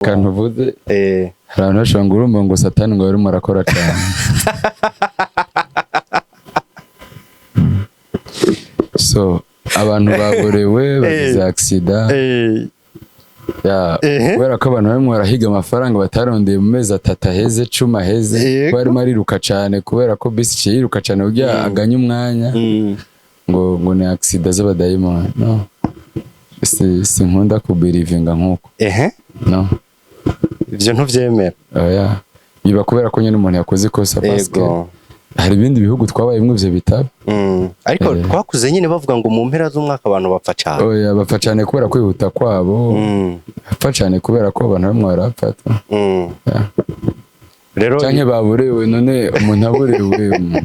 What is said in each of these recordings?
Akantu uvuze, hari abantu bashobora ngo urumva ngo Satani ngo yarimo arakora cyane. So abantu baborewe bagize accident ya kubera ko abantu barimo barahiga amafaranga batarondeye mu mezi 3 aheze, 10 aheze, ko barimo ariruka cyane kubera ko bisi iciye yiruka cyane kugira aganye umwanya, ngo ni accident z'abadayimoni. No, sinkunda kubirivinga nkuko. No. Ivyo ntuvyemera? Oya, biba kubera ko nyine umuntu yakoze ikosa, parce que hari ibindi bihugu twabayemwo ivyo bitaba. Ariko twakuze nyine bavuga ngo mu mpera z'umwaka abantu bapfa cane. Oya, bapfa cane kubera kwihuta kwabo, bapfa cane kubera ko abantu bamwe barapfata. Yeah. Rero Canke baborewe. None umuntu aborewe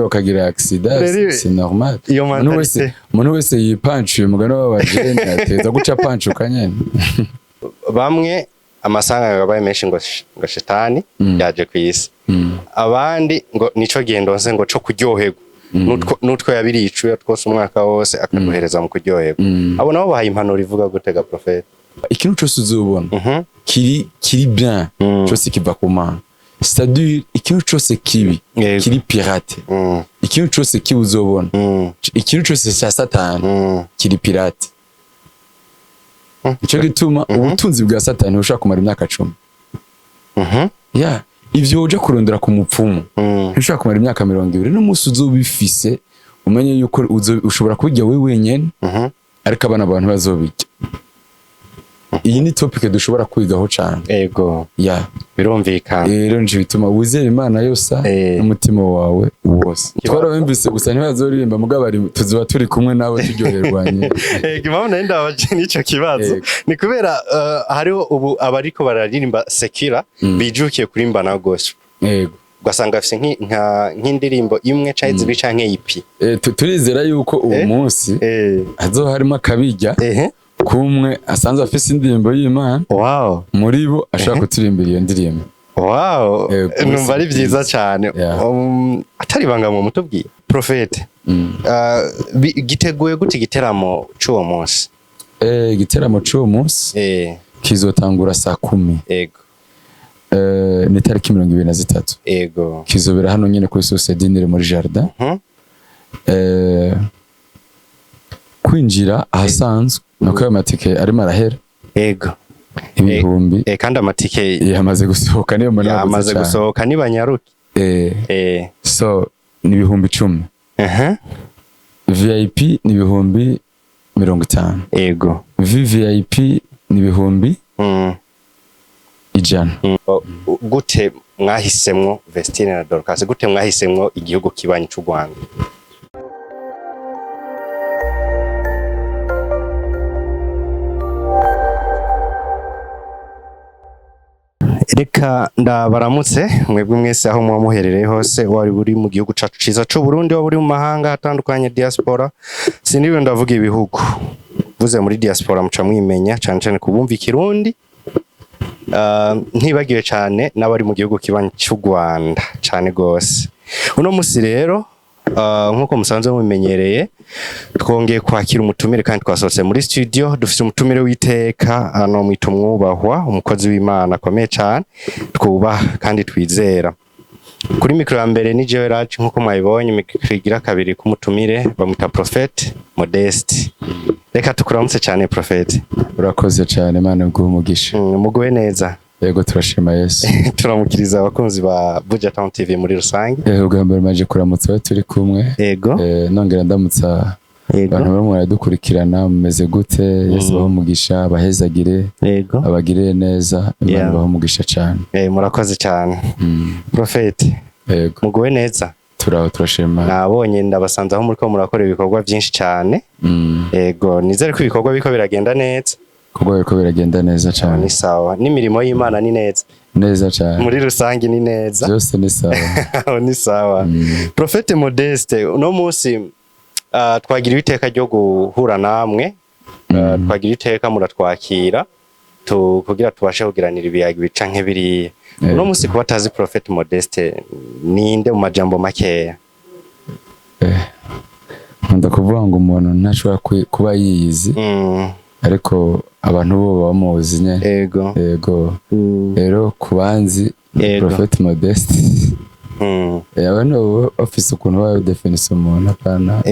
akagira accident, c'est normal. Iyo Umuntu wese mentalité. Umuntu wese yipancuye, umugani w'abajene, ateza guca pancuka nyene. Bamwe amasanga yabaye menshi ngo shetani yaje ku isi, abandi ngo nico gihe ndonse ngo co kuryoherwa, nutwo yabiriye icuya twose umwaka wose akaduhereza mu kuryoherwa. Abo nabo bahaye impanuro ivuga gutega, Prophète? Ikintu cose uzobona kiri bien, cose kiva ku Mana. C'est-à-dire ikintu cose kibi kiri pirate. Ikintu cose kibi uzobona, ikintu cose ca Satani kiri pirate. Nico gituma ubutunzi bwa Satani bushobora kumara imyaka 10. Ya ivyo uja kurondera ku mupfumu ntushobora kumara imyaka 20. N'umunsi uzobifise, umenye yuko ushobora kubirya wewe wenyene, ariko abana abantu bazobirya. Iyi ni topic dushobora kwigaho cane. Ya. Birumvikana. Rero nico bituma wizera Imana yose n'umutima wawe wose. Twarabumvise gusa ntibazoririmba, mugabo tuzoba turi kumwe nabo turyoherwanye. Ego, impamvu nari ndabaje n'ico kibazo ni kubera hariho ubu abariko bararirimba secular bijukiye kuririmba na gospel, ugasanga bafise nk'indirimbo imwe canke zibiri canke EP. Turizera yuko uwo munsi hazoba harimo akabirya kumwe asanzwe afise indirimbo y'Imana, muri bo ashobora kuturimbira iyo ndirimbo. Numva ari vyiza cane. Atari ibanga mu mutubwiye, Prophète, giteguye gute igiteramo c'uwo munsi? Igiteramo c'uwo munsi kizotangura saa 10. Ni tariki 23. Kizobera hano nyene kuri Source du Nil muri jardin. Kwinjira ahasanzwe nuko ayo matike arimo arahera, ibihumbi Kandi amatike yamaze gusohoka, niyo mbona yaguze yamaze cane. gusohoka, nibanyaruke. So ni 10,000. VIP ni 50,000. VVIP ni ibihumbi 100. Gute mwahisemwo Vestine na Dorcas? Gute mwahisemwo igihugu kibanyi c'u Rwanda? Reka ndabaramutse mwebwe mwese aho muba muherereye hose, wari uri mu gihugu cacu ciza c'u Burundi, waba uri mu mahanga atandukanye, diaspora. Siniriwe ndavuga ibihugu, mvuze muri diaspora muca mwimenya, cane cane kubumva ikirundi. Ntibagiwe cane n'abari mu gihugu kibanyi c'u Rwanda cane gose. Uno musi rero, nkuko musanzwe mubimenyereye, twongeye kwakira umutumire kandi twasohotse muri studio. Dufise umutumire w'iteka hano, mwita umwubahwa, umukozi w'Imana akomeye cane twubaha kandi twizera. Kuri mikoro ya mbere ni jewe Raj, nkuko mwabibonye. Mikoro igira kabiri k'umutumire bamwita Prophète Modeste. Reka tukuramutse cane, Prophète. Urakoze cane, Imana iguhe umugisha. Muguwe neza? Yego, turashima Yesu. Turamukiriza abakunzi ba Buja Town TV muri rusange. Ubwa mbere maje kuramutsa abo turi kumwe. Nongera ndamutsa abantu barimo baradukurikirana. Mumeze gute? Yesu abahe umugisha, abahezagire, abagirire neza. Imana ibahe umugisha cane. Murakoze cyane. Prophète, Yego. muguwe neza? Turaho, turashima. Nabonye ndabasanze aho muriko murakora ibikorwa byinshi cyane. Yego, nizere ko ibikorwa biriko biragenda neza. Kuko biriko biragenda neza cane. Ni sawa, n'imirimo y'Imana ni neza? Neza cane. Muri rusange ni neza? Byose ni sawa. Aho ni sawa. Prophète Modeste, uno munsi twagira iteka ryo guhura namwe, twagira iteka muratwakira kugira tubashe kugiranira ibiyaga bica nk'ibiriya. Uno munsi kuba atazi Prophète Modeste ninde mu majambo makeya? Nkunda kuvuga ngo umuntu ntashobora kuba yiyizi. Ariko abantu bo bamuzi nyene. Yego. Rero ku banzi, Prophet Modeste. Abantu bo bafise ukuntu badefinisa umuntu, apana.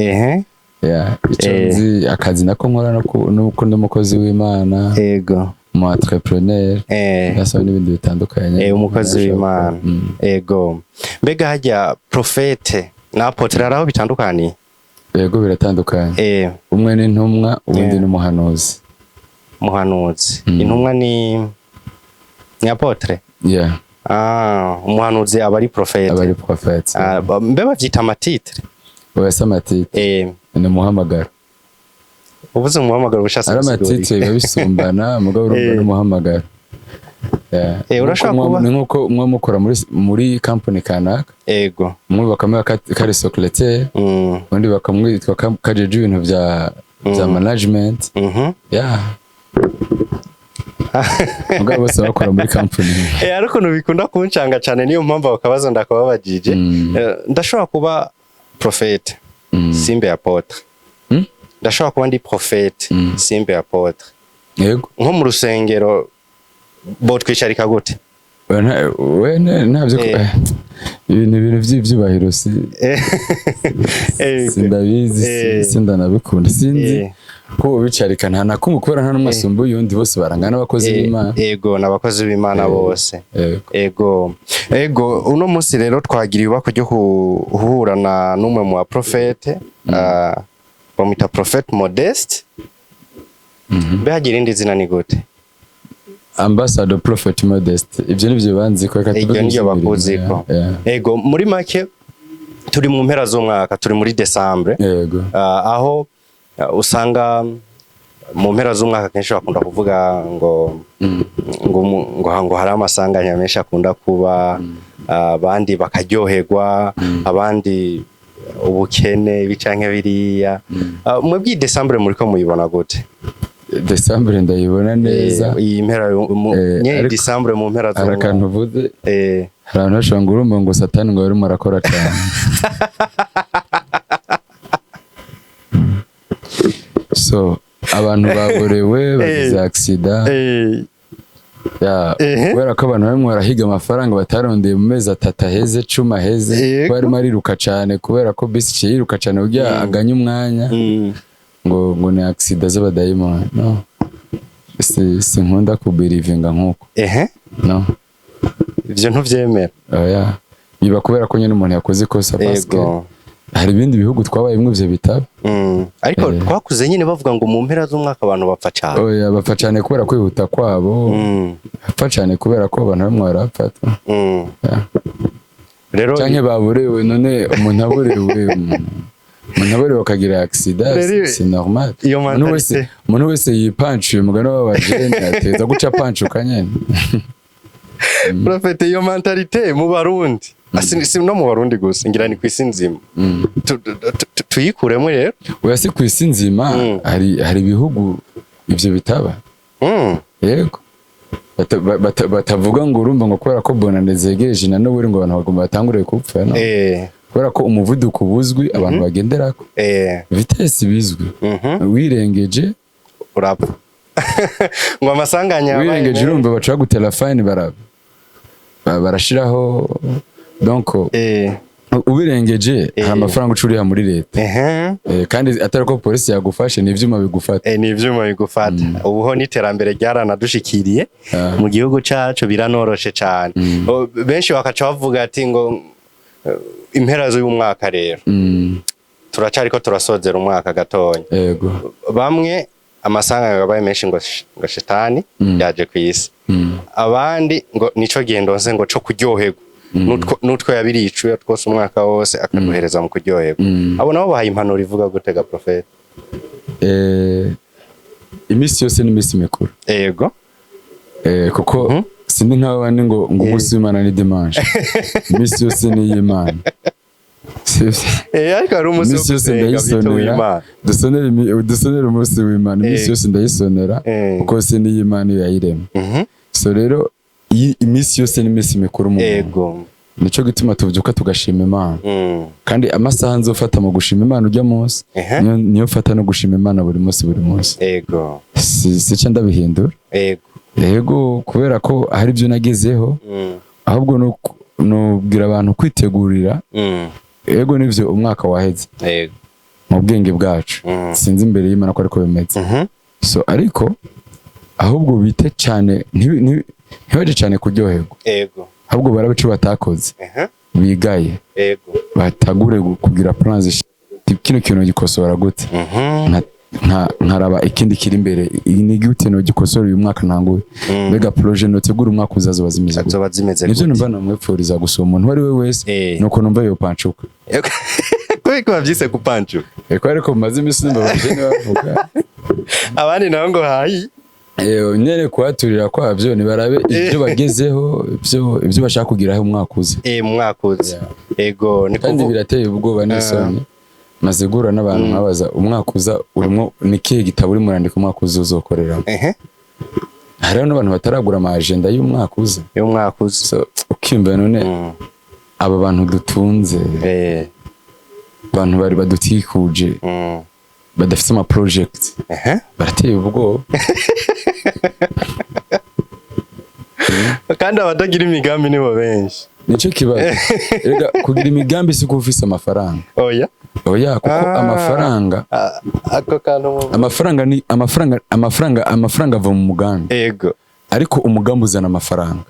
Yeah, ico nzi, akazi nako nkora, nuko ndi umukozi w'Imana, umu entrepreneur, ndasaba n'ibindi bitandukanye. Umukozi w'Imana. Ego. Mbega hajya prophète na apôtre hari aho bitandukaniye? Yego, biratandukanye. Umwe ni intumwa, uwundi ni umuhanuzi. Muhanuzi. Intumwa ni apôtre? Yeah. Ah, umuhanuzi aba ari prophète. Aba ari prophète. Ah, mbe bavyita ama titres? Oya, si ama titres. Ni umuhamagaro. Uvuze umuhamagaro ushatse Ari gusigura ama titres iki? biba bisumbana, mugabo urumva n'umuhamagaro. Yeah. Urashobora Nkuko kuba ni nkuko mwe mukora muri company kanaka, umwe bakamuha kari secrétaire, undi bakamwitwa kajeje ibintu vya management. Yeah, mugabo bose bakora muri company. Ariko ukuntu bikunda kuncanga cyane, niyo mpamvu akabazo ndakababajije. Ndashobora kuba prophète, simbe apôtre. Ndashobora kuba ndi prophète, simbe apôtre. Nko mu rusengero bo twicarika gute? We ntabyo ibintu by'ibyubahiro si sindabizi, sindanabikunda, sinzi ko ubicarika nta na kumwe, kubera nta n'umwe asumba uyundi, bose barangana, abakozi b'Imana. Ego, n'abakozi b'Imana bose. Yego. Ego, uno munsi rero twagiriye ibako ryo guhura na n'umwe mu baprofete, bamwita Prophet Modeste. Mbe hagira irindi zina ni gute? Ambassador Prophet Modeste, ibyo nibyo banzi ko reka Iryo tuvuge niryo imirimo, bakuziko. yeah. Ego, muri make turi mu mpera z'umwaka, turi muri Décembre. Aho usanga mu mpera z'umwaka kenshi bakunda kuvuga ngo ngo hari amasanganya menshi akunda kuba, abandi bakaryoherwa, abandi ubukene, ibi canke biriya. Mwebwe iyi Décembre muriko muyibona gute? Décembre ndayibona neza. Iyi mpera nye Ariko Décembre mu mpera hari akantu z'umwaka. uvuze, hari abantu bashobora ngo urumva ngo Satani ngo yarimo arakora cyane. So abantu baborewe, bagize accident. Ya, kubera ko abantu barimo barahiga amafaranga batarondeye mu mezi 3 aheze, 10 aheze. Kuba arimo ariruka cyane, kubera ko bisi iciye yiruka cyane kugira aganye umwanya, ngo ni accident z'abadayimoni. No, si sinkunda kubirivinga nkuko. No. Ivyo ntuvyemera? Oya, biba kubera ko nyine umuntu yakoze ikosa, parce que hari ibindi bihugu twabayemwo ivyo bitaba. Ariko twakuze nyine bavuga ngo mu mpera z'umwaka abantu bapfa cyane. Oya, bapfa cyane kubera kwihuta kwabo, bapfa cyane kubera ko abantu bamwe barapfa. Yeah. Rero Canke baborewe. None umuntu aborewe akagira accident, c'est normal. Iyo Umuntu wese mentalité. umuntu wese yipancuye, umugani w'abajene, ateza guca pancuka nyene. Prophète, iyo mentalité mu Barundi, si no mu Barundi gusa, ngira ni kw'isi nzima. Tuyikuremo rero. Oya, si kw'isi nzima. Hari ibihugu ivyo bitaba. Yego. Batavuga ngo urumva ngo kubera ko bonane zegereje na noburi ngo abantu bagomba batangure kupfa, no? Kubera ko umuvuduko buzwi abantu bagenderako, vitesse bizwi, wirengeje Urapfa, ngo amasanganya yabaye wirengeje menshi. Urumva baca bagutera fine, barashiraho donc ubirengeje hari amafaranga uca uriha muri leta. Kandi atari ko polisi yagufashe, ni ivyuma bigufata. Ni ivyuma bigufata. Ubu ho n'iterambere ryaranadushikiriye mu gihugu cacu, biranoroshe cane. Benshi bakaca bavuga ati ngo impera z'uyu mwaka rero, turacariko turasozera umwaka gatonya. Bamwe amasanganya yabaye menshi, ngo shetani yaje kw'isi, abandi ngo nico gihe ndonse ngo co kuryoherwa, nutwo yabiriye icuya twose umwaka wose akaduhereza mu kuryoherwa. Abo nabo bahaye impanuro ivuga gute ga Prophète? Iminsi yose ni iminsi mikuru. Kuko sindi nk'abandi ngo umunsi w'Imana ni dimanche. Iminsi yose ni iy'Imana. Sivyo? Ariko hari umunsi wo Iminsi yose gusenga bita ndayisonera. uw'Imana. Dusonere umunsi w'Imana. Iminsi yose ndayisonera, kuko si n'iy'Imana iyo yayiremye. So rero iminsi yose ni iminsi mikuru mu muntu. Nico gituma tuvyuka tugashima Imana. Kandi amasaha nzofata mu gushima Imana ujya munsi, niyo mfata no gushima Imana buri munsi, buri munsi. Si ca ndabihindura. Yego, kubera ko hari ibyo nagezeho. Ahubwo nubwira abantu kwitegurira. Yego, nivyo, umwaka waheze mu bwenge bwacu. Sinzi imbere y'Imana ko ariko bimeze. So ariko ahubwo bite cyane, ntibaje cyane kuryoherwa, ahubwo barabe ico batakoze, bigaye, batagure kugira plans, kino kintu gikosora gute, nkaraba ikindi kiri imbere, ni gute no gikosora uyu mwaka ntanguye, mbega projet notegura umwaka uzazoba zimeze gute? Azoba zimeze Nivyo gute? numva namwipfuriza gusa umuntu uwo ari we wese, nuko numva yopancuka. Kubera ko bavyise kupancuka? Eko, ariko mumaze iminsi numva abajene bavuga. Abandi nabo ngo hayi. Nyene kuhaturira kwavyo, nibarabe ibyo bagezeho, ibyo bashaka kugeraho umwaka uza. Mu mwaka uza. Ego, ni Kandi birateye ubwoba n'isoni, maze guhura n'abantu nkabaza: umwaka uza urimo ni kihe gitabo urimo urandika umwaka uza uzokoreramo? Hariho n'abantu bataragura ama agenda y'umwaka uza. Y'umwaka uza. So ukiyumva none, aba bantu dutunze, abantu bari badutikuje, badafite ama project, barateye ubwoba. Kandi abatagira imigambi nibo benshi. Nicyo kibazo. Erega kugira imigambi si kuba ufise amafaranga. Oya. Oya, kuko Ah. amafaranga Ah, ako kantu amafaranga ni amafaranga, amafaranga ava mu mugambi. Ariko umugambi uzana amafaranga.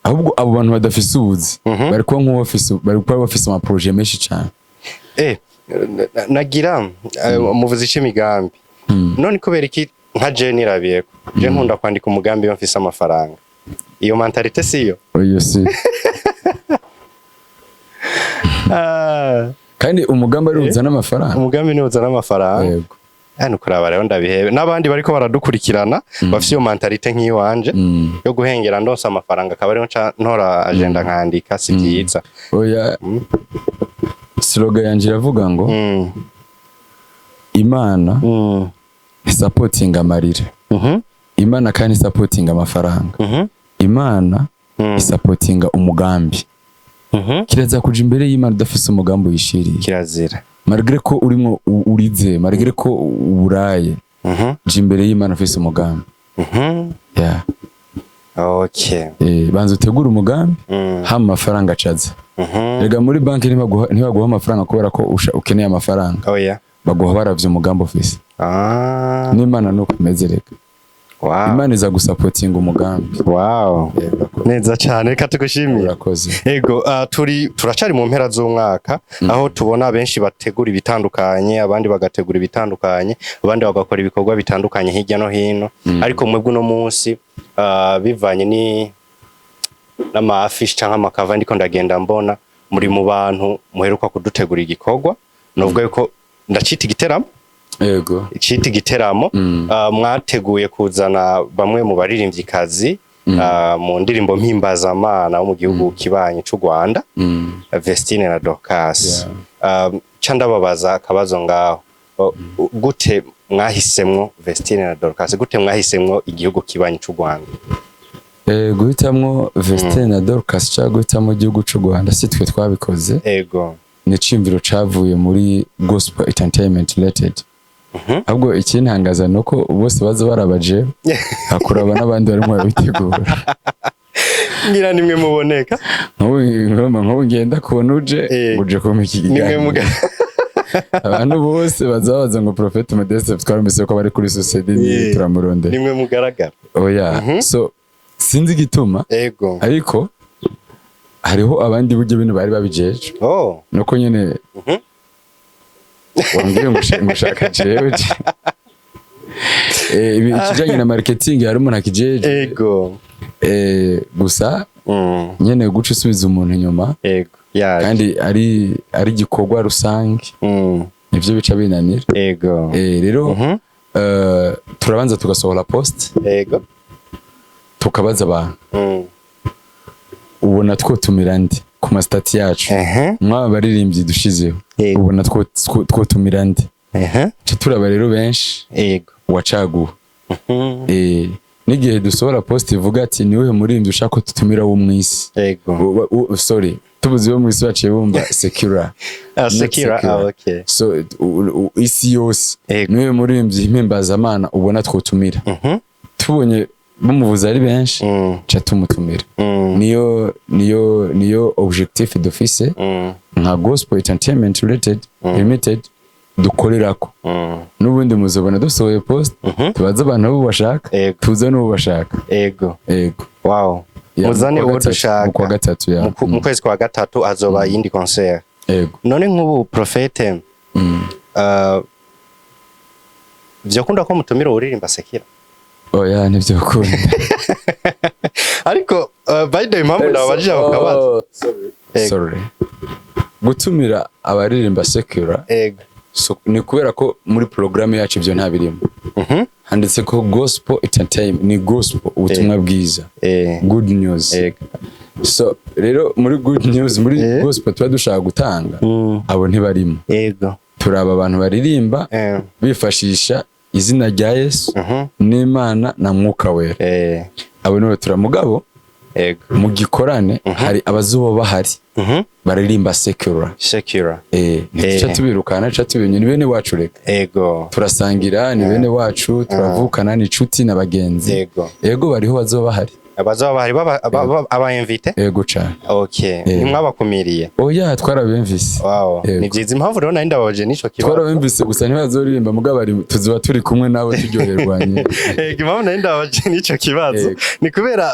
Ahubwo abo bantu badafise ubuzi bari kuba nk'uwafise, bari kuba bafise ama projet menshi cyane. Nagira muvuze ic'imigambi, none kubera iki nka je nirabiyeko, je nkunda kwandika umugambi iyo mfise amafaranga? Iyo mentalité siyo? Oyo si. Kandi umugambi ari uzana amafaranga. Umugambi ni uzana amafaranga. Yego. Hano kuraba rero ndabihebe n'abandi bariko baradukurikirana bafise iyo mentalité nk'iyiwanje yo guhengera ndonsa amafaranga akaba ariho nca ntora agenda nkandika, si byiza. Oya, slogan yanje iravuga ngo Imana isapotinga amarira, Imana kandi isapotinga amafaranga, Imana isapotinga umugambi. Kiraza kuja imbere y'Imana udafise umugambi uyishiriye. Kirazira. Malgré ko urimo urize, malgré ko uburaye, ja imbere y'Imana ufise umugambi. Yeah. Banza utegure umugambi, hama amafaranga acaza. Rega muri banki ntibaguha amafaranga kubera ko ukeneye amafaranga. Oya. Baguha baravye umugambi ufise. N'Imana nuko imeze rega. Imana iza gusapotinga umugambi. Urakoze. Neza cyane, reka tugushimire. Urakoze. Ego, turi turacari mu mpera z'umwaka, aho tubona benshi bategura ibitandukanye, abandi bagategura ibitandukanye, abandi bagakora ibikorwa bitandukanye hirya no hino. Ariko mwebwe uno munsi, bivanye ni n'ama affiches canke ama cover ndiko ndagenda mbona, muri mu bantu muheruka kudutegura igikorwa, novuga yuko ndacita igiteramo. Icita igiteramo. Mwateguye kuzana bamwe mu baririmvyikazi mu ndirimbo mpimbazamana wo mu gihugu kibanyi c'u Rwanda, Vestine na Dorcas. Ca ndababaza akabazo ngaho. Gute mwahisemwo Vestine na Dorcas? Gute mwahisemwo igihugu kibanyi c'u Rwanda? Guhitamwo Vestine na Dorcas cyangwa guhitamwo igihugu c'u Rwanda, si twe twabikoze. Ni iciyumviro cavuye muri Gospel Entertainment Related. Ahubwo ikintangaza ni uko bose baza barabaje hakuraba n'abandi barimo barabitegura. Ngira nimwe muboneka. Nk'ubu ngenda kubona uje uje kumpa iki Nimwe kiganiro, muga abantu bose baza babaza ngo Prophet Modeste twarumvise ko bari kuri société, turamurondera. Nimwe mugaragara. Oya, so sinzi igituma, ariko hariho abandi buryo bino bari babijeje, nuko nyene wambwiye ngo ushaka jewe. Ikijanye na marketing hari umuntu akijeje. Gusa nyene guca usubiza umuntu inyuma Yaje. kandi ari igikorwa rusange, nivyo bica binanira. Rero turabanza tugasohora post, tukabaza abantu: ubona twotumira ndi ku ma statuts yacu, mwaba baririmbyi dushizeho, ubona twotumira ndi? Ca turaba rero benshi, wacaguwe. N'igihe dusohora post ivuga ati: "Niwe muririmbyi ushaka ko tutumira wo mw'isi?" Sorry, tubuze wo mw'isi, baciye bumva secular. Ah, Not secular, ah, okay. So isi yose, niwe muririmbyi mpimbazamana ubona twotumira? Tubonye bamuvuza ari benshi, ca tumutumira. Niyo objectif dufise nka Gospel Entertainment Related Limited dukorerako. N'ubundi muzobona dusohoye post, tubaze abantu abo bashaka, tuze n'uwo bashaka. Ego. Ya, muzane mu kwa uwo gatatu, dushaka. Mu kwa gatatu, ya. Mu kwezi kwa gatatu hazoba iyindi concert. Ego. None nk'ubu, Prophète, vyokunda ko mutumira uririmba secular? Oya, ntivyokunda. Ariko by the way, impamvu nababajije ako kabazo. Oh, sorry. Ego. Sorry, gutumira abaririmba secular, so, ni kubera ko muri porogaramu yacu ibyo ntabirimo. Handitse ko Gospel Entertainment ni gospel, ubutumwa bwiza, good news. So rero muri good news, muri gospel tuba dushaka gutanga, abo ntibarimo. Turaba abantu baririmba bifashisha izina rya Yesu n'Imana na Mwuka Wera. Abo nibo turamugabo. Mu gikorane hari abazuba bahari baririmba secular. Secular. Ntituca tubirukana, tuca tubinya, ni bene wacu reka. Turasangira, ni bene wacu, turavukana, ni inshuti na bagenzi. Ego, bariho, bazoba bahari. Abazoba bahari aba invité. Ego cane. Okay, ntimwabakumiriye? Oya, twarabimvise. Yego. Ni byiza. Impamvu rero nari ndababaje n'ico kibazo, Twarabimvise, gusa ntibazoririmba, mugabo tuzoba turi kumwe nabo turyoherwanye. Ego, impamvu nari ndababaje n'ico kibazo ni kubera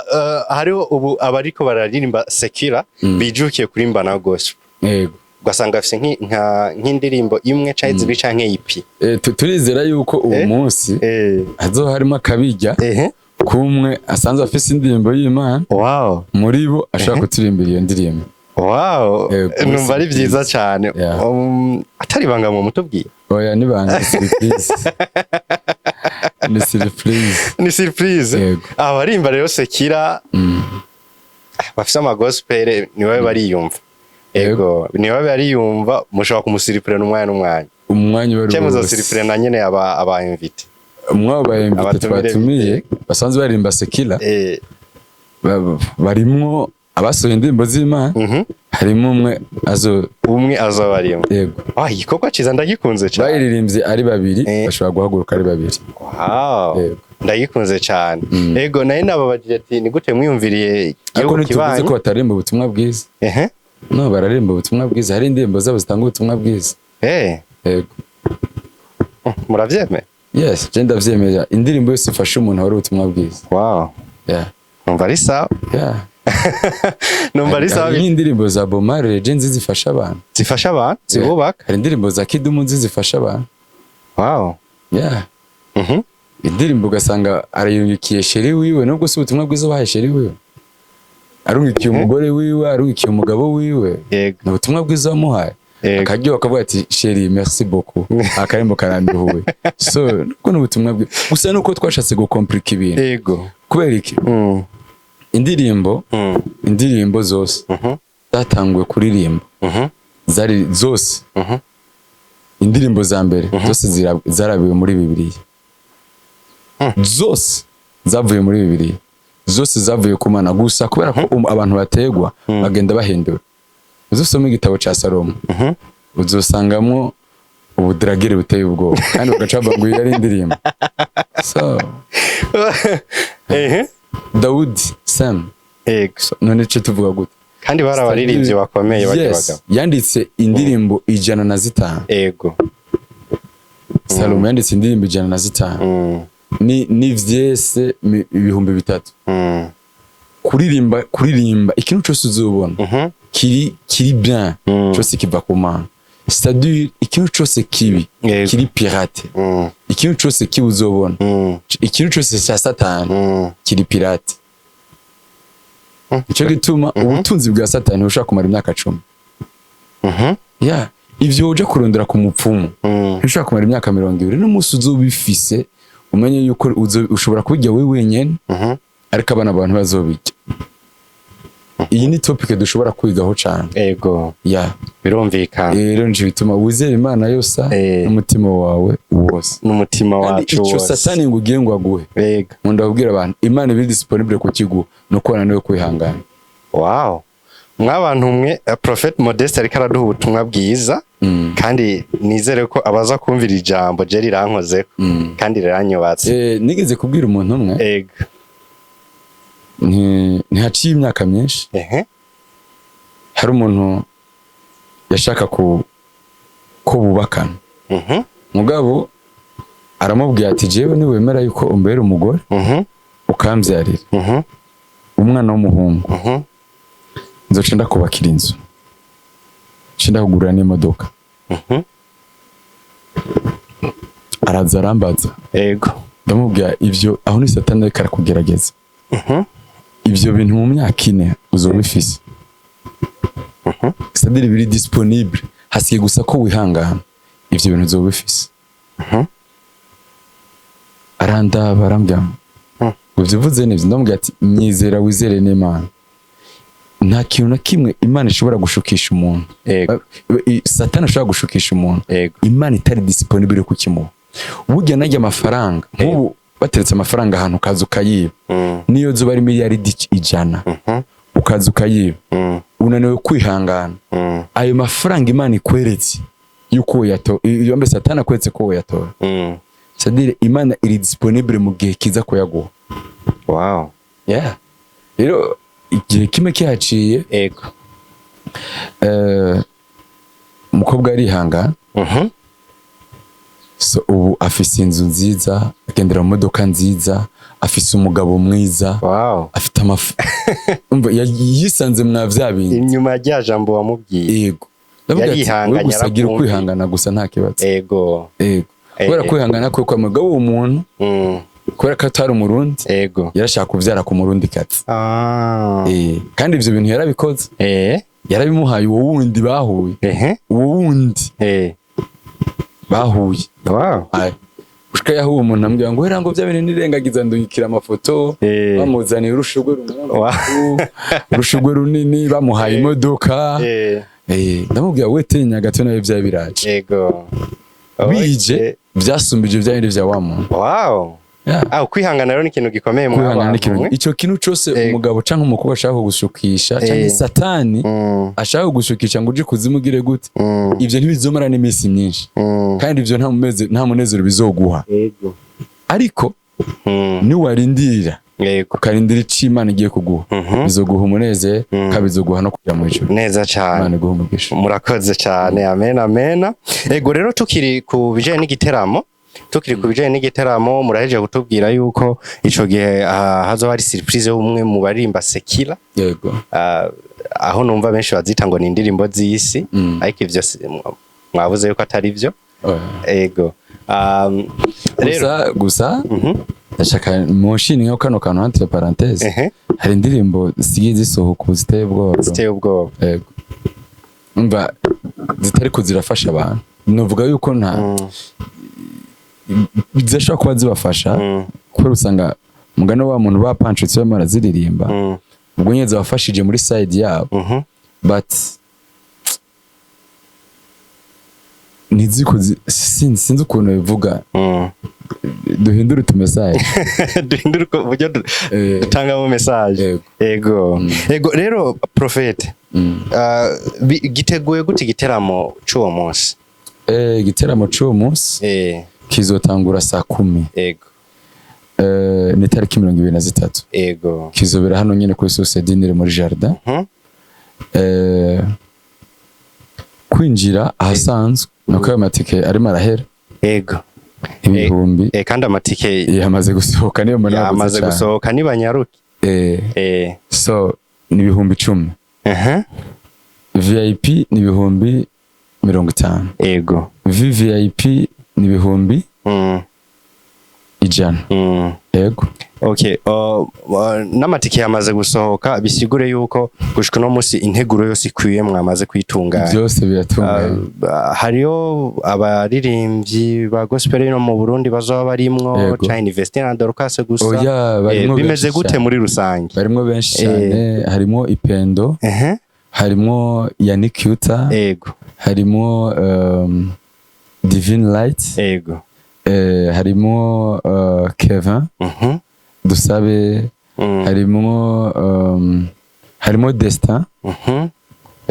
hariho ubu abariko bararirimba secular bijukiye kuririmba na gospel, ugasanga afise nk'indirimbo imwe canke zibiri canke EP. Turizera yuko uwo munsi hazoba harimo akabirya kumwe asanzwe afise indirimbo y'Imana, muri bo ashobora kuturimbira iyo ndirimbo. Numva ari byiza cyane. Atari ibanga mu mutubwiye? Oya, nibanga, ni surprise, ni surprise. Ni surprise. Yego. Abarimba rero secular bafise amagospel niwe bariyumva. Ego, niwe bariyumva, mushobora kumusiripurena umwanya n'umwanya. Umwanya uwo ari Cyangwa wo wose. muzosiripurena nyene aba invité? Umwe ba invité Abatumire. twatumiye basanzwe baririmba secular, barimwo abasohoye indirimbo z'Imana. Harimo umwe azo Umwe azoba arimo. Yego. Ah, igikorwa ciza, ndagikunze cyane. Bayiririmbye ari babiri, bashobora guhaguruka ari babiri. Yego. Ndagikunze cyane. Ego, nayo nababajije ati: "Ni gute mwiyumviriye Ariko igihugu ntituvuze kibanyi?" ko bataririmba ubutumwa bwiza. No, bararirimba ubutumwa bwiza, hari indirimbo zabo zitanga ubutumwa bwiza. Yego. Muravyemeye? Yes, je ndavyemera, indirimbo yose ifasha umuntu wari ubutumwa bwiza. Yeah. Numva ari sawa. Numva ari sawa. Hari nk'indirimbo za Bob Marley je nzi zifasha abantu. Zifasha abantu, zibubaka. Hari indirimbo za Kidumu nzi zifasha abantu. Yeah. Indirimbo ugasanga arayungikiye chéri wiwe, nubwo si ubutumwa bwiza bahaye chéri wiwe, arungikiye umugore wiwe, arungikiye umugabo wiwe, ni ubutumwa bwiza wamuhaye. Akaryoha, akavuga ati: "Chéri, merci beaucoup, akarimbo karanduhuye." So nubwo ni ubutumwa bwiza, gusa nuko twashatse gukomplika ibintu. Kubera iki? Indirimbo, indirimbo zose zatanguwe kuririmba, zari zose, indirimbo za mbere zose zarabiwe muri Bibiliya. Zose zavuye muri Bibiliya, zose zavuye ku Mana, gusa kubera ko abantu bategwa bagenda bahindura. Uzosoma igitabo ca Salomo, uzosangamwo ubudragere buteye ubwoba, kandi bagaca bavuga ngo iyi ari indirimbo. So Dawudi Sam. So, none ce tuvuga gute? Kandi bari abaririmbyi bakomeye bari bagabo. Yanditse indirimbo 105. Salomo yanditse indirimbo 105, ni vyese 3000. Kuririmba ikintu cyose uzobona kiri bien, cyose kiva ku Mana, c'est-à-dire ikintu cyose kibi kiri pirate. Ikintu cyose kibi uzobona, ikintu cyose cya Satani kiri pirate. Nico gituma ubutunzi bwa Satani bushobora kumara imyaka 10. Ya ivyo uja kurondera ku mupfumu ntushobora kumara imyaka 20, n'umunsi uzobifise umenye yuko ushobora kubirya wewe wenyene, ariko abana abantu bazobirya. Iyi ni topic dushobora kwigaho cane. Ya. Birumvikana. Rero nico bituma wizera Imana yose n'umutima wawe wose. N'umutima Kandi wacu icyo wose. Satani ngo ugiye ngo aguhe, nkunda kubwira abantu, Imana ibiri disponible kukiguha, ni uko wananiwe kwihangana. Wow, mwabantu mwe, Prophet Modeste ariko araduha ubutumwa bwiza, kandi nizere ko abaza kumvira ijambo je rirankozeko kandi riranyubatse. Nigeze kubwira umuntu umwe, ntihaciye imyaka myinshi, hari umuntu yashaka ko bubakana. Mugabo aramubwira ati: "Jewe niwemera yuko umbera umugore, ukambyarira umwana w'umuhungu, nzoca ndakubakira inzu, nce ndakugurira n'imodoka." Araza arambaza. Ndamubwira: "Ivyo aho ni Satani ariko arakugerageza. Ivyo bintu mu myaka 4 uzoba ubifise, c'est-à-dire biri disponible, hasigaye gusa ko wihangana. Ivyo bintu uzoba ubifise." Arandaba, arambwira ngo: "Ivyo uvuze nivyo?" Ndamubwira ati: "Nyizera, wizere n'Imana. Nta kintu na kimwe Imana ishobora gushukisha umuntu, Satani ashobora gushukisha umuntu, Imana itari disponible kukimuha. Burya najya amafaranga, nk'ubu bateretse amafaranga ahantu, ukaza ukayiba, niyo zuba ari miliyaridi 100, ukaza ukayiba, unaniwe kwihangana, ayo mafaranga Imana ikweretse yuko woyatora, iyo mbese Satani akweretse ko woyatora, c'est-à-dire Imana iri disponible mu gihe kiza kuyaguha." Yeah. Rero igihe kimwe kihaciye, umukobwa arihangana. So ubu afise inzu nziza, agendera mu modoka nziza, afise umugabo mwiza, afite amafu. Umva, yisanze mwa vya bindi. Inyuma ya rya jambo wamubwiye. Yego. Ndavuga ati: Yarihanganye, "Wowe gusa gira arakumvira. ukwihangana gusa, nta kibazo." Yego, kubera kwihangana kwe kwa mugabo uwo muntu, kubera ko atari Umurundi, yarashaka kuvyara ku Murundi kazi. Kandi ivyo bintu yarabikoze, yarabimuhaye uwo wundi bahuye, uwo wundi bahuye. Aye. Gushika yaho uwo muntu ambwira ngo: "Hera ngo bya bintu nirengagiza, ndungikira amafoto." Bamuzaniye urushurwe rungana uku, urushurwe runini, bamuhaye imodoka. Ndamubwira: "We tinya gato, nawe bya biraje." Bije byasumbije bya bindi vya wa muntu. Yeah. Ah, ukwihangana rero ni ikintu gikomeye mu Kwihangana ni bantu ikintu, mwe. ico kintu cose umugabo canke umukobwa ashaka kugushukisha, canke Satani ashaka kugushukisha ngo uje kuzimu ugire gute, ivyo ntibizomara n'iminsi myinshi, kandi ivyo nta munezero bizoguha. Ariko niwarindira, ukarindira ico Imana igiye kuguha, bizoguha umunezero, kandi bizoguha no kuja mu ijuru. Neza cane. Imana iguhe umugisha. Murakoze cyane, amen, amen. Ego, rero tukiri ku bijanye n'igiteramo, muraheje kutubwira yuko ico gihe hazoba hari surprise y'umwe mu baririmba secular. Aho numva benshi bazita ngo ni indirimbo z'isi, ariko ivyo mwavuze yuko atari byo. Ego, rero Gusa gusa ndashaka mushini nka kano kantu, entre parenthèse, hari indirimbo zisigaye zisohoka ubu ziteye ubwoba, bro. Ziteye ubwoba. Yego, umva, zitariko zirafasha abantu. Novuga yuko nta zidashobora kuba zibafasha, kubera usanga mugani wa muntu bapanshutse barimo baraziririmba, ubwo nyine zabafashije muri side yabo, but ntiziko sinzi ukuntu bivuga. Duhindure utumessage. Duhindure uburyo dutangamo message. Yego. Ego, rero Prophète, giteguye gute igiteramo c'uwo munsi? Igiteramo c'uwo munsi kizotangura saa 10. Ni tariki 23. Kizobera hano nyine kuri Source du Nil muri jardin. Kwinjira ahasanzwe nuko ayo matike arimo arahera, ibihumbi Kandi amatike yamaze gusohoka, niyo mbona yaguze yamaze cane. gusohoka, nibanyaruke. So ni 10,000. VIP ni 50,000. VVIP ni ibihumbi 100. Yego. Okay, n'amatike yamaze gusohoka, bisigure yuko gushika uno musi integuro yose ikwiye, mwamaze kwitunganya. Byose biratunganye. Hariyo abaririmbyi ba gospel no mu Burundi bazoba barimwo, canke Vestine na Dorcas gusa? Oya, barimwo Bimeze benshi gute cyane. muri rusange? Barimwo benshi cyane, harimo Ipendo, harimo Yannick Yuta, harimo Divine Light, harimo Kevin Dusabe, harimo Destin,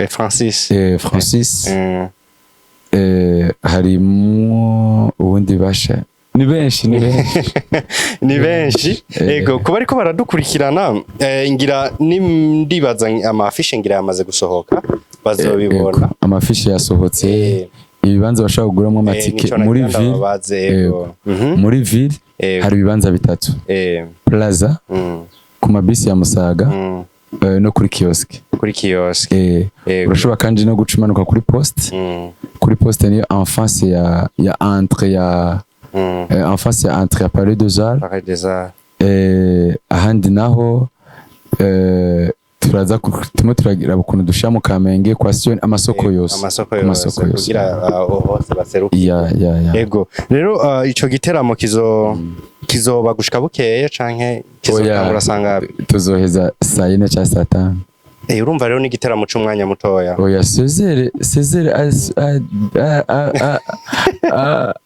Francis. Francis, harimo ubundi basha, ni benshi, ni benshi. Ni benshi. Ego, kuba ariko baradukurikirana, ngira ndibaza ama affiches ngira yamaze gusohoka, bazobibona. Ego, ama affiches yasohotse. Ibibanza bashobora kuguramo amatike Nico muri nagira ville, ndababaze, ego. Muri ville hari ibibanza bitatu: Plaza, ku mabisi ya Musaga, no kuri kiosque. Kuri kiosque. Urashobora kandi no guca umanuka kuri poste. Kuri poste niyo en face ya entrée ya en face ya entrée ya Palais des Arts. Palais des Arts. Ahandi naho turaza turimo turagira ukuntu dushira mu Kamenge kwa Sion, amasoko yose. Amasoko Ku yose, masoko yose. Kugira hose baseruke. Ya. Ego, rero ico giteramo kizoba gushika bukeye canke kizotangura sangapi? Tuzoheza saa 4 cyangwa saa 5. Urumva rero ni igiteramo c'umwanya mutoya. Oya, sezere sezere a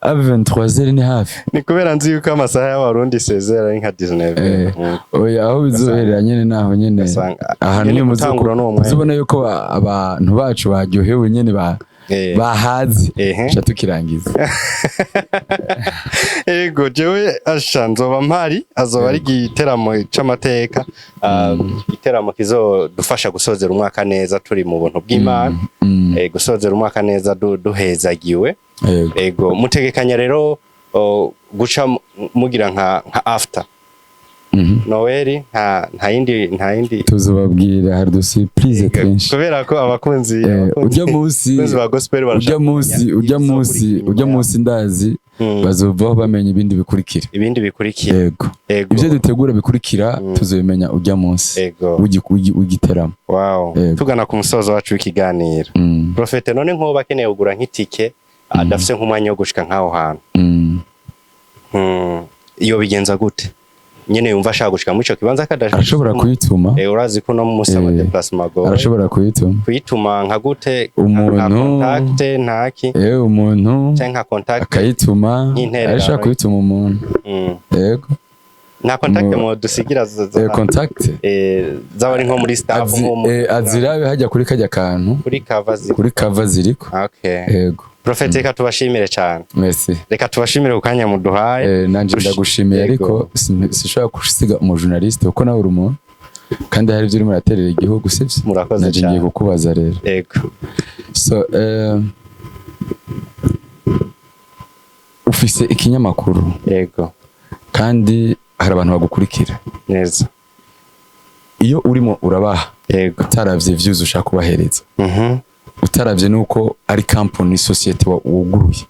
23h ni hafi. Ni kubera nzi yuko amasaha y'Abarundi sezere ari nka 19. Oya, aho bizoherera nyene naho nyene ahantu nyene nyene gutangura n'uwo mwanya. Muzobona yuko abantu bacu baryohewe nyene bahaze, ca tukirangiza. Ego, jewe asha nzoba mpari, azoba ari igiteramo c'amateka, igiteramo kizodufasha gusozera umwaka neza turi mu buntu bw'Imana, gusozera umwaka neza duhezagiwe. Ego, mutegekanya rero guca mugira nka after Noel, nta yindi? Tuzobabwira, hari udu surprise twinshi. Kubera ko abakunzi Ujya munsi abakunzi ba gospel ujya barashaka munsi kumenya ujya munsi ibizokurikira ujya inyuma. Munsi ndazi bazovaho bamenya ibindi bikurikira. Ibindi bikurikira. Yego. Ego. Ibyo dutegura bikurikira tuzobimenya ujya munsi w'igiteramo. Yego. Tugana ku musozo wacu w'ikiganiro, Prophète, none nk'uwo bakeneye kugura nk'itike adafise nk'umwanya wo gushika nk'aho hantu, iyo bigenza gute nyene yumva ashaka gushika muri ico kibanza kadashaka? Arashobora kuyituma. Urazi ko uno munsi ama déplacement agoye. Arashobora kuyituma. Kuyituma nka gute? Umuntu- Nta contact, ntaki? Umuntu canke nka contact akayituma. Nk'intererano. Arashobora kuyituma umuntu. Yego. Nta contact dusigira Contact zaba ari nko muri staff, nko azirabe hajya kuri kajya kantu. Kuri cover Kuri cover ziriko. Yego. Prophète, reka tubashimire cyane. Merci. Reka tubashimire ku kanya muduhaye. Nanje ndagushimiye, ariko sinshobora gusiga umu journaliste, kuko nawe uri umuntu kandi hari ibyo urimo uraterera igihugu, sibyo? Murakoze Nanje cyane. ngiye kukubaza rero. Yego. So ufise ikinyamakuru kandi hari abantu bagukurikira. Neza. Iyo urimo urabaha, utaravye views ushaka kubahereza, utaravye nuko ari company, société wuguruye,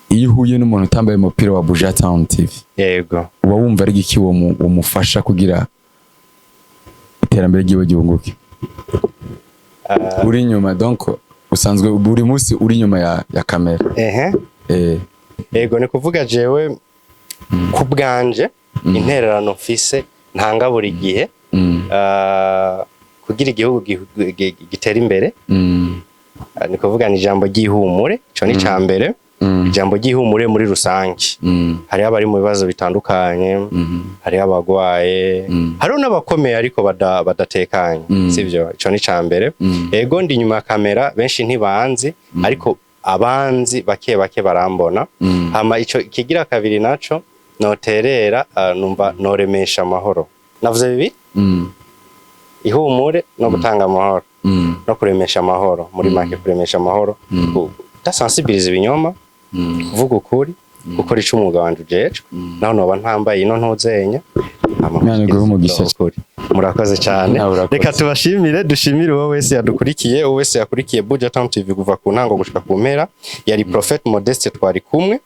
iyo uhuye n'umuntu utambaye umupira wa Buja Town TV, uba wumva ari igiki womufasha kugira iterambere ryiwe ryunguke? Uri inyuma, donc usanzwe buri munsi uri inyuma ya kamera. Yego, ni kuvuga jewe ku bwanje intererano mfise ntanga buri gihe kugira igihugu gitere imbere, ni kuvuga ni ijambo ry'ihumure, ico ni ica mbere. Ijambo ry'ihumure muri rusange. Hariho abari mu bibazo bitandukanye, hariho abagwaye, hariho n'abakomeye ariko badatekanye, sivyo? Ico ni ica mbere. Ego, ndi inyuma ya kamera, benshi ntibanzi, ariko abanzi bake bake barambona. Hama ico kigira kabiri naco noterera, numva noremesha amahoro. Navuze bibiri: ihumure no gutanga amahoro, no kuremesha amahoro muri make, kuremesha amahoro, kudasensibiliza ibinyoma, kuvuga ukuri, gukora ico umwuga wanje ujejwe, naho noba ntambaye ino ntuzenya. Hama Imana iguhe umugisha. ukuri. Murakoze cyane. Nawe urakoze. Reka tubashimire, dushimire uwo wese yadukurikiye, uwo wese yakurikiye Buja Town TV kuva ku ntango gushika ku mpera. Yari Prophet Modeste twari kumwe.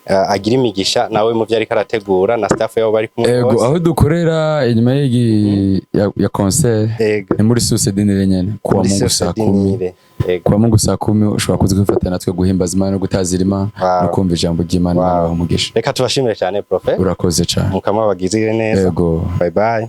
Agira imigisha nawe mu byo ariko arategura na staff yabo bari kumwe Ego. bose. Aho dukorera inyuma y'igi ya concert ni muri Source du Nil nyene, kuwa Muri Mungu Source saa du 10. Nil. Ego. Kuwa Mungu saa 10 ushobora kuza kwifatanya natwe guhimbaza Imana no gutazira Imana no kumva ijambo ry'Imana. Imana ibahe umugisha. Reka tubashimire cyane, Prophet. Urakoze cyane. Mukama bagizire neza. Ego. Bye bye.